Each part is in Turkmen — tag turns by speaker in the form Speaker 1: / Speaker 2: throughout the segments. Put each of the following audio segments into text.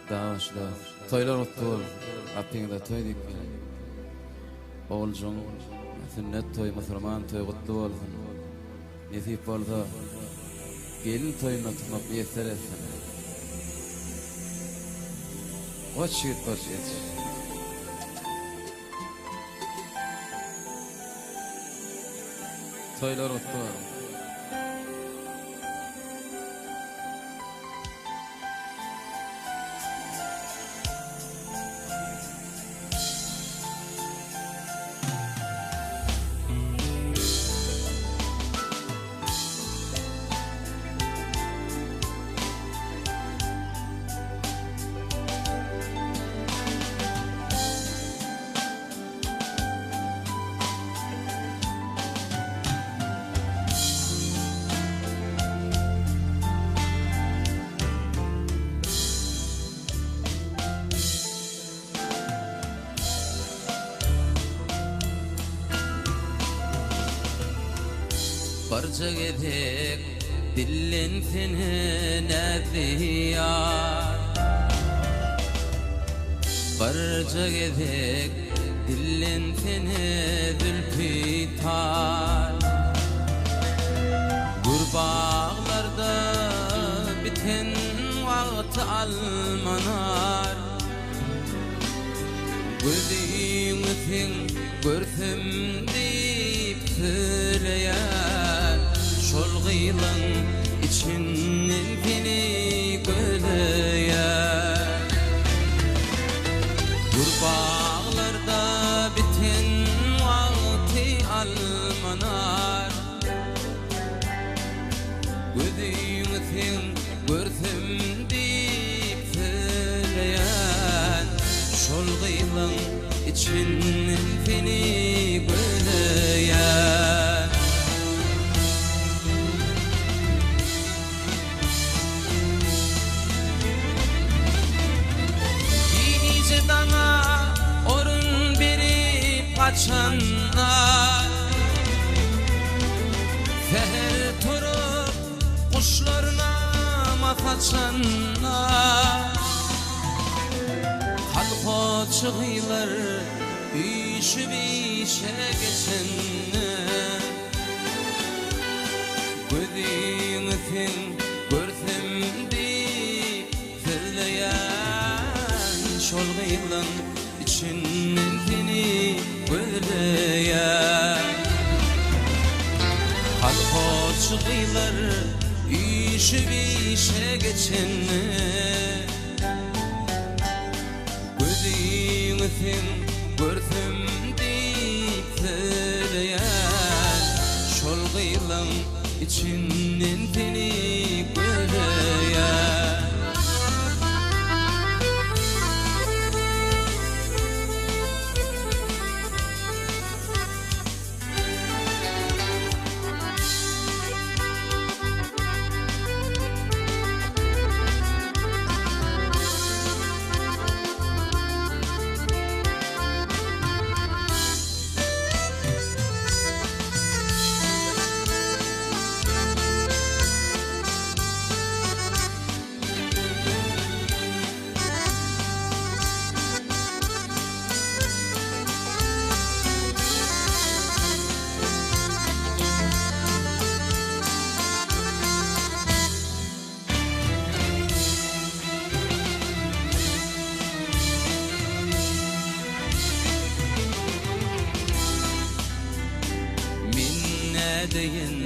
Speaker 1: Dawaçylar, toýlar gutly bolsun. Gapyňyza toý diýip gelen. Oguljygyň sünnet toýy, musurman toýy gutly bolsun. Nesip bolsa, gelin toýunda oturmak miýesser etsin. Goç ýigit goç ýetiş. Toýlar gutly bolsun. Birje gezek dillensene näzli ýar. Birje gezek dillensene zülpi tar. Gür baglarda biten wagty almanar. Gözüňi seň görsem diýip söýleýän Şol gyzyň içinden seni gözleýän Gür baglarda biten wagty almanar Gözüňi seň görsem diýip söýleýän Şol gyzyň içinden seni gözleýän. Gije daňa orun berip gaçanda Säher turup guşlar nama saçanda Kolhozçy gyzlar üýşüp işe geçende Gözüňi seň görsem diýip sözleýän Şol gyzlaň içinden seni gözleýän Kolhozçy gyzlar üýşüp işe geçende Gözüňi seň görsem diýip söýleýän Şol gyzlaň içinden seni gözleýän. Men nädeýin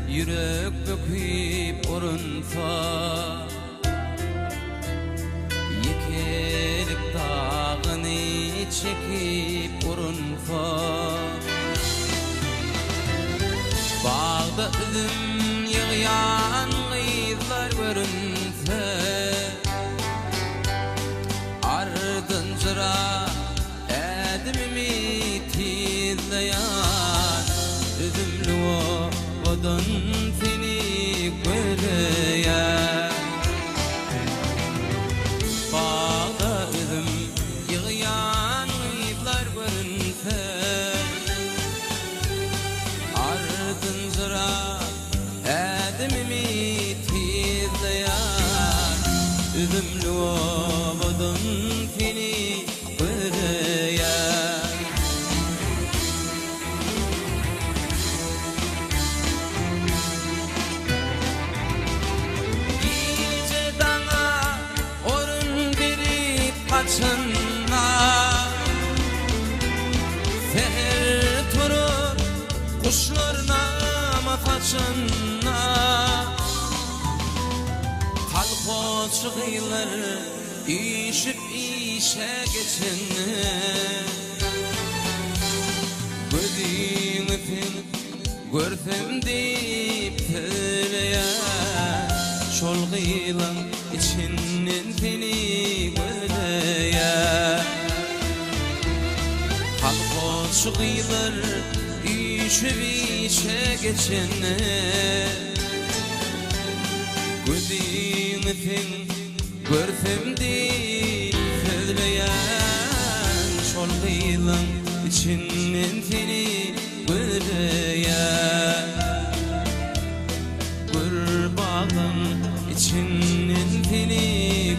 Speaker 1: ýürek böküp urunsa. Ýekelik dagyny çekip urunsa. Bagda üzüm ýygýan gyzlar görünse. Ardynjyra ädimimi tizleýän. Üzümli obadan seni gözleýän. Bagda üzüm ýygýan gyzlar görünse, Ardynjyrap ädimimi tizleýän. Üzümli. obadan seni gözleýän. Gije daňa orun berip gaçanda, Säher turup guşlar nama saçanda, Kolhozçy gyzlar üýşüp işe geçende, Gözüňi sen görsem diýip sözleýän, Şol gyzlaň içinden seni gözleýän. Kolhozçy gyzlar üýşüp işe geçende, Gözüňi seň görsem diýip sözleýän, Şol gyzlaň içinden seni gözleýän. Gür baglaň içinden seni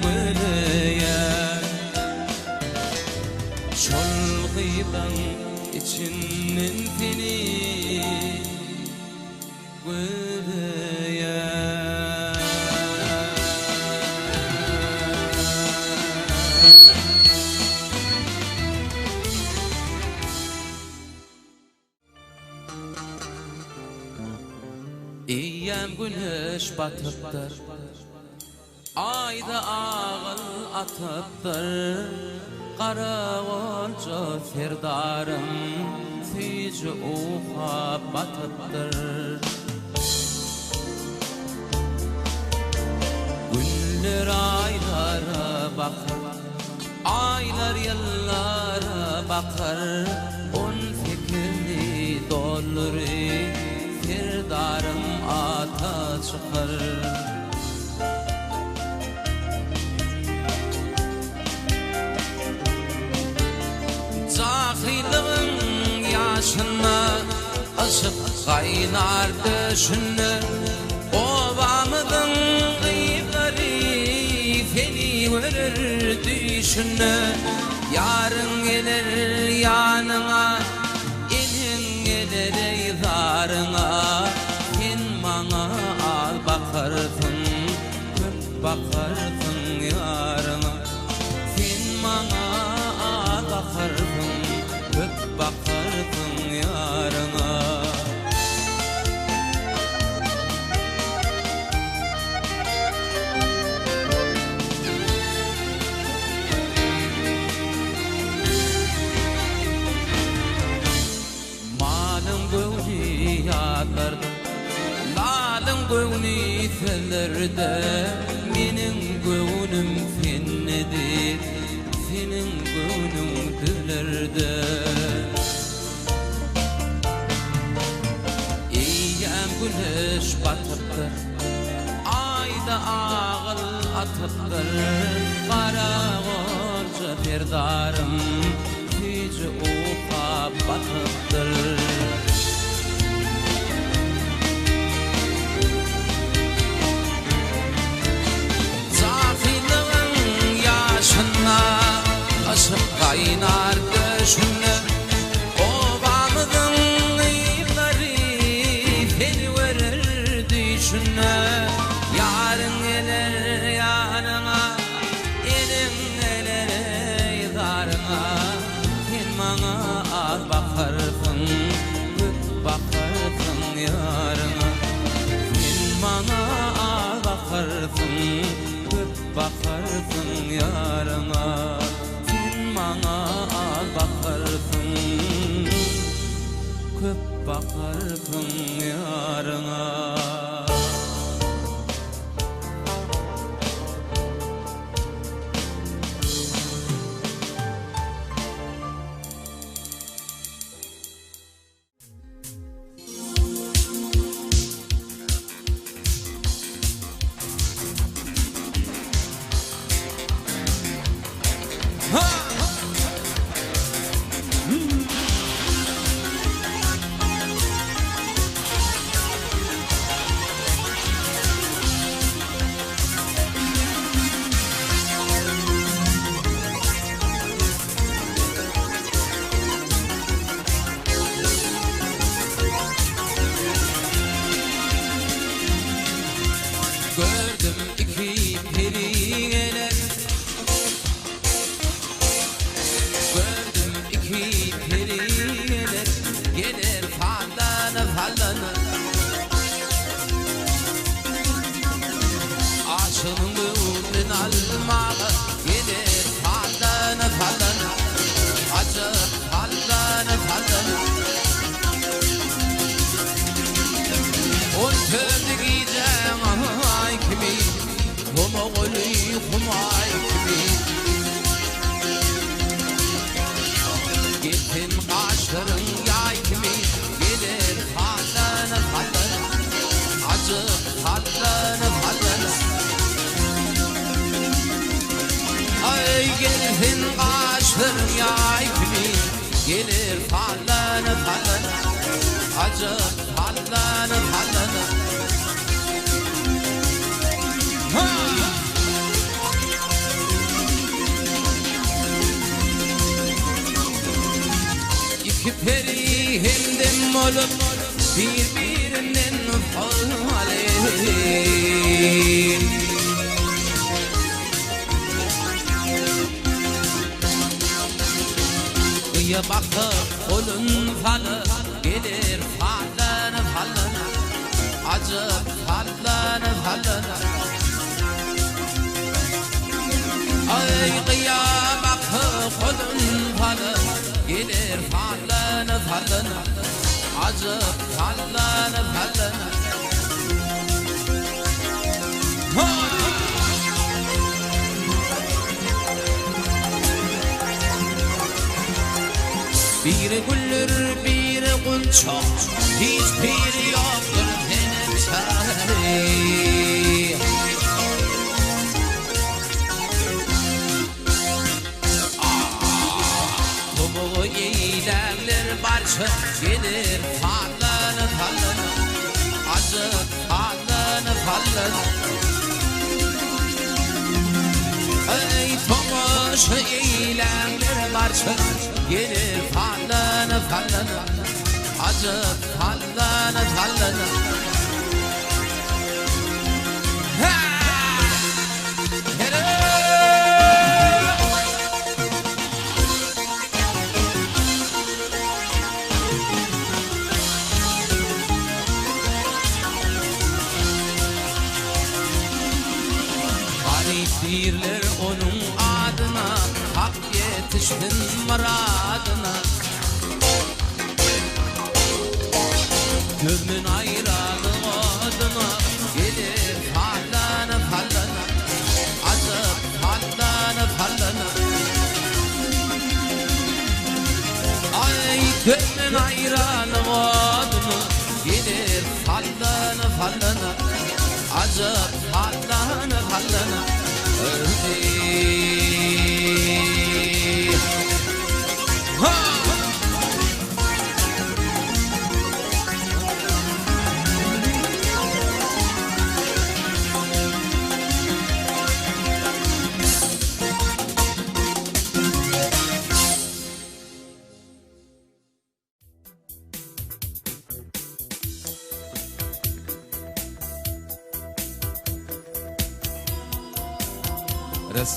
Speaker 1: gözleýän. Şol gyzlaň içinden seni gözleýän. Eýýäm güneş batypdyr, Aý-da agyl atypdyr, Garagolja serdarym süýji uka batypdyr. Günler aýlara bakar, Aýlar ýyllara bakar, On sekizini dolduryp, Serdarym ata çykar. Jahylygyň ýaşynda, Yşk gaýnar döşünde, Obamyzyň gyzlary Seni görer düýşünde. Ýaryň geler ýanyňa, Eneň geler eý zaryňa, Sen maňa az bakarsyň, Köp bakarsyň ýaryňa. Sen maňa az bakarsyň, Köp bakarsyň ýaryňa. Malyň göwni ýatlarda, Lalyň göwni sözlerde, Meniň göwnüm sendedir, Seniň göwnüň düzlerde. Eýýäm güneş batypdyr, Aý-da agyl atypdyr, Garagolja serdarym Süýji uka batypdyr. Jahylygyň ýaşynda, Yşk gaýnar döşünde, Obamyzyň gyzlary Seni görer düýşünde. Ýaryň geler ýanyňa, Eneň geler eý zaryňa. Sen maňa az bakarsyň, Köp bakarsyň ýaryňa. Sen maňa az bakarsyň, Köp bakarsyň ýaryňa. Sen maňa az bakarsyň, Köp bakarsyň ýaryňa. almaga gelir sallana sallana Ajap sallana sallana On dördi gijäň aý kimi Tomagyly humaý kimi Gelsin gaşlaryň ýaý kimi Gelir sallana sallana Ajap sallana sallana Aý gelsin gaşlaryň ýaý kimi Gelir sallana sallana Ajap sallana sallana Ha! Iki peri hemdem bolup bir-birinden haly. Gyýa bakyp golun salyp gelir sallana sallana Ajap sallana sallana Aý gyýa bakyp golun salyp gelir sallana sallana Ajap sallana sallana Ha! Biri güldür, biri gunça, hiç biri ýokdur senem çary. Tomugy eýlärler barça, gelir sallana sallana, ajap sallana sallana. Eý tomaşa eýlärler barça, gelir sallana sallana, ajap sallana sallana. Ha! Hello! Garip diýrler onuň adyna, Hak ýetişsin myradyna. Gözümin aýralyk odyna, gelir sallana sallana, ajap sallana sallana. Aý gözümin aýralyk odyna, gelir sallana sallana, ajap sallana sallana. Ha!
Speaker 2: Res.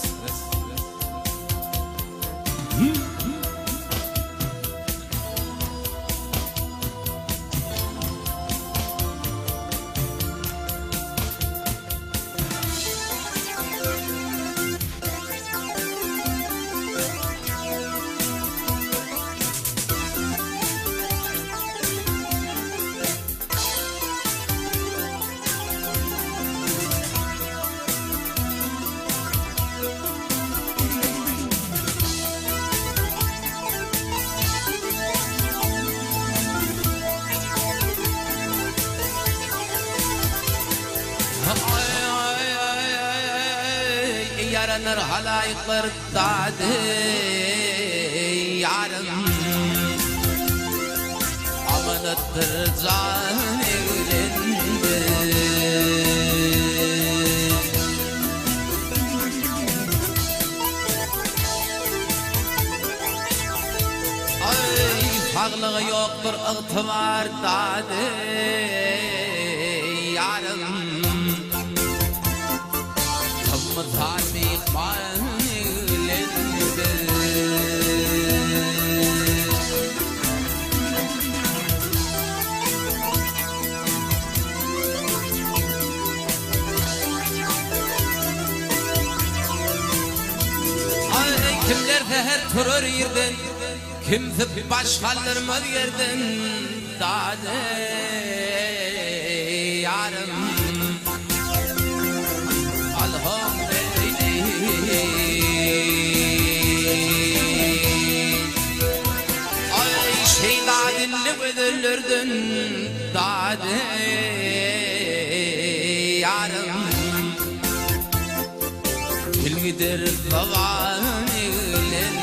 Speaker 1: Yaranlar halayıklar dadı yarım Amanatdır can evlendi. Ay sağlığı yoktur itibar dadı yarım
Speaker 2: Säher turar irden, Kimsi baş galdyrmaz ýerden, Dade ýarym. Alhom leýli. Aý, şeýda dilli gözellerden, Dade ýarym. Dil gider zaban eglenmez.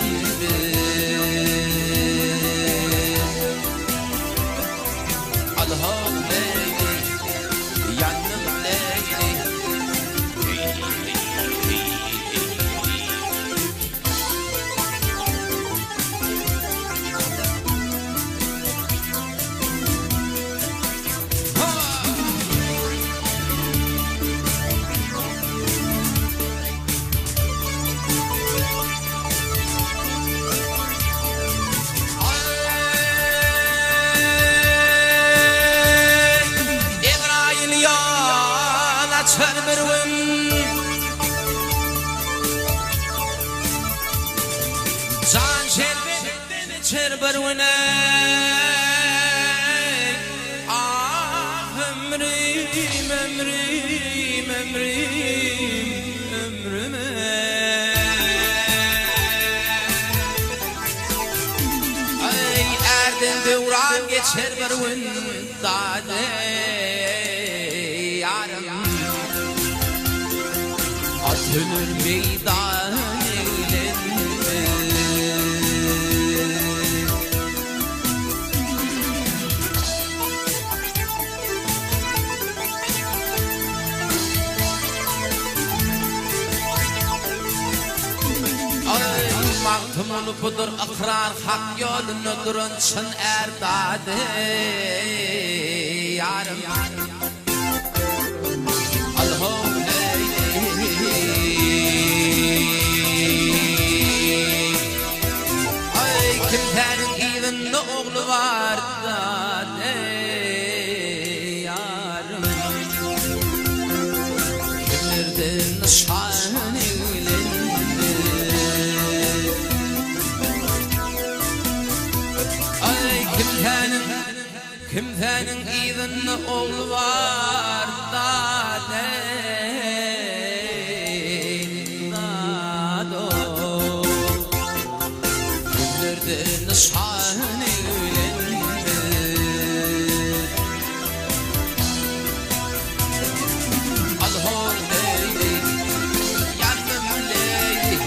Speaker 2: Alham leýli, ýandym leýli. Ezraýyl ýol açar bir gün. Jan şerbetinden içer bir gün. Ah ömrüm ömrüm ömrüm ömrüm Aý ärden döwran geçer bir gün dade ýarym At öler meýdan eglenmez. Aý, Magtymguly budur ykrar hak ýolunda duran çyn är dady ýarym. Aý, kimsäniň yzynda ogly bar dady ýarym. Kimlerden nyşan eglendi. Aý, kimsäniň, kimsäniň yzynda ogly bar dady, dado. Kimlerden nyşan eglendi. Al-hol leýli, ýandym leýli.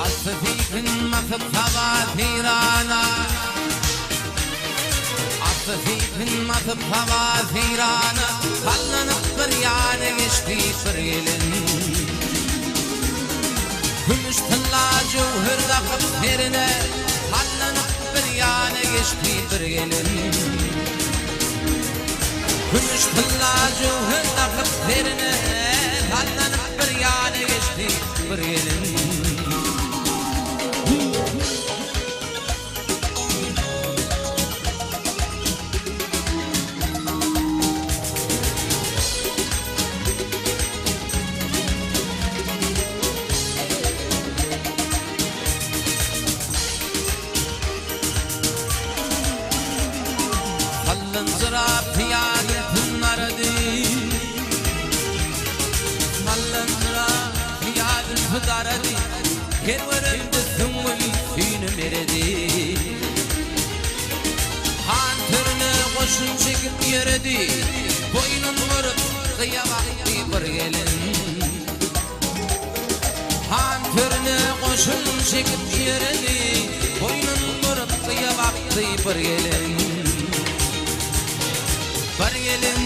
Speaker 2: Asy seýkin basyp saba seýrana Asy seýkin basyp saba seýrana Sallanyp bir ýana geçdi bir gelin Kümüş tylla jöwher dakyp serine Sallanyp bir ýana geçdi bir gelin Kümüş tylla jöwher dakyp serine Sallanyp bir ýana geçdi bir gelin. Her görende süňňüm süýnüm eredi. Han törüne goşun çekip ýöredi, Boýnun burup gyýa bakdy bir gelin. Han törüne goşun çekip ýöredi, Boýnun burup gyýa bakdy bir gelin. Bir gelin,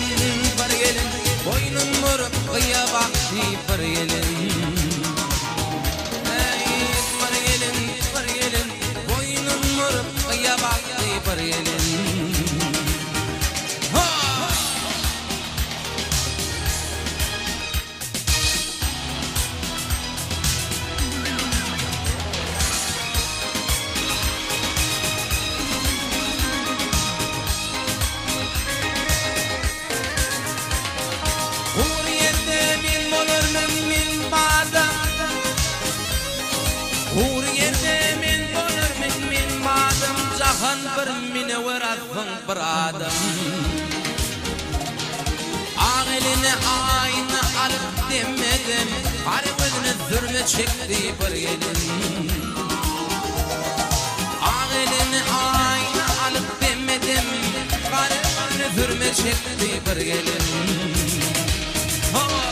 Speaker 2: bir gelin, Boýnun burup gyýa bakdy bir gelin. Eý, bir gelin, bir gelin, Boýnun burup gyýa bakdy bir gelin. Ha! Gury ýerde men bolarmen men badam Gury ýerde men bolarmen men badam Jahan bir minewer aslyň bir adam. Ak eline aýna alyp demme-dem, Gara gözüne sürme çekdi bir gelin. Ak eline aýna alyp demme-dem, Gara gözüne sürme çekdi bir gelin. Hawa!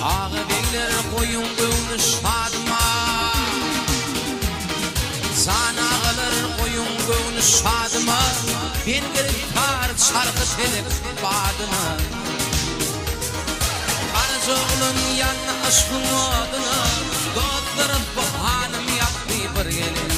Speaker 2: Aga begler goýuň göwni şadyma Jan agalar goýuň göwni şadyma Men giriftar çarhy pelek badyna Garaja oglan ýandy yşkyň odyna Dostlarym bu hanym ýakdy bir gelin.